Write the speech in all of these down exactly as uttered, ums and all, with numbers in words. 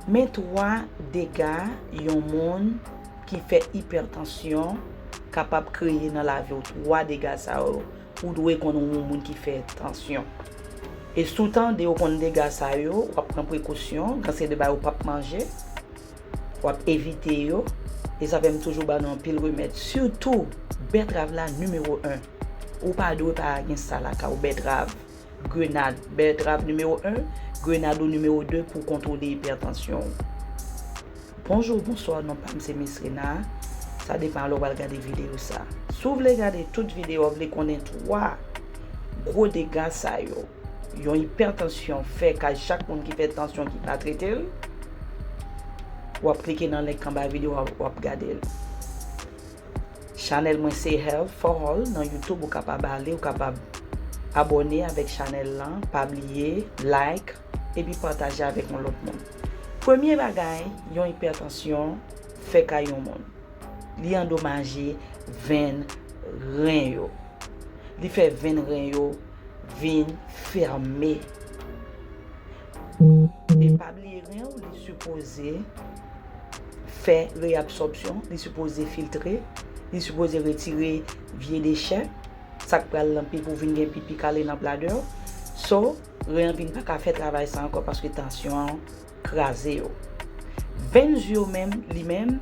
Men twa dega yon moun ki fè ipètansyon kapab kreye nan lavi w. Twa dega sa yo, ou dwe konn yon moun ki fè tansyon. E si w tande ou konn dega sa yo, w ap pran prekosyon, gen seri de bagay ou p ap manje, w ap evite yo. E sa fè m toujou ba nou anpil remèd. Sitou, bètrav la nimewo en. Ou pa dwe pa gen sa lakay ou, bètrav. Grenad, bètrav nimewo en, grenad ou nimewo de pou kontwole ipètansyon w. Bonjou, bonswa, non pa m se Miss Rena. Sa depann lè w pral gade videyo sa. Si w vle gade tout videyo, w vle konnen twa gwo dega sa yo yon ipètansyon fè kay chak moun ki fè tansyon ki pa trete l, w ap klike nan link anba videyo a, w ap gade l. Chanèl mwen se Health for All nan YouTube, ou kapab ale, ou kapab abòne avèk chanèl lan, pa bliye like epi pataje avèk yon lòt moun. Premye bagay yon ipètansyon fè kay yon moun, li andomaje venn ren yo. Li fè venn ren yo vin fèmen. E pa bliye ren w, li sipoze fè reyabsòpsyon, li sipoze filtre, li sipoze retire vye dechè, sa k pral nan pipi w vin gen pipi k ale nan bladè w. So, ren an vin pa ka fè travay sa ankò paske tansyon an kraze yo. Venn zye w menm, li menm,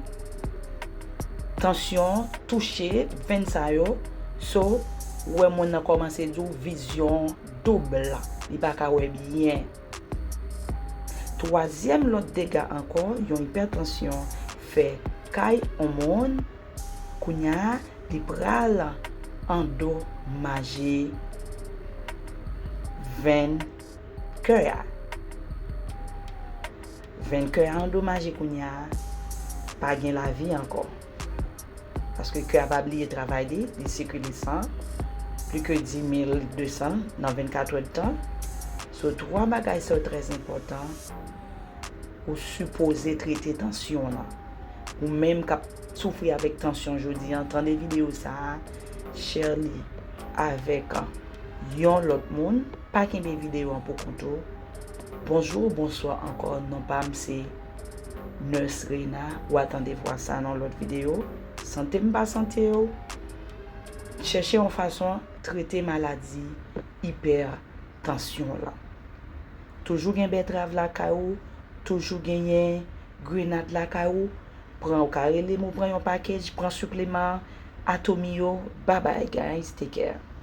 tansyon touche venn sa yo. So, ou wè moun nan kòmanse di w vizyon doub, li pa ka wè byen. Twazyèm lòt dega ankò, yon ipètansyon fè kay on moun, kounye a, li pral andomaje venn kè a. Venn kè a andomaje kounye a, pa gen lavi ankò. Paske kè a pa bliye travay li, li sikile san, plis ke dis mil de san nan vennkat èdtan. So, twa bagay sa yo trè enpòtan. Ou sipoze trete tansyon w lan. Ou menm k ap soufri avèk tansyon jodi an, tande videyo sa a, share li avèk yon lòt moun. Pa kenbe videyo an pou kont ou. Bonjou, bonswa ankò, non pa m se Nurse Rena. W a tande vwa sa nan lòt videyo. Sante m pa sante w. Chèche yon fason trete maladi ipètansyon w lan. Toujou gen bètrav lakay ou, toujou genyen grenad lakay ou. Pran, ou ka rele m, ou pran yon package, pran sipleman Atomy yo. Bye bye, guys. Take care.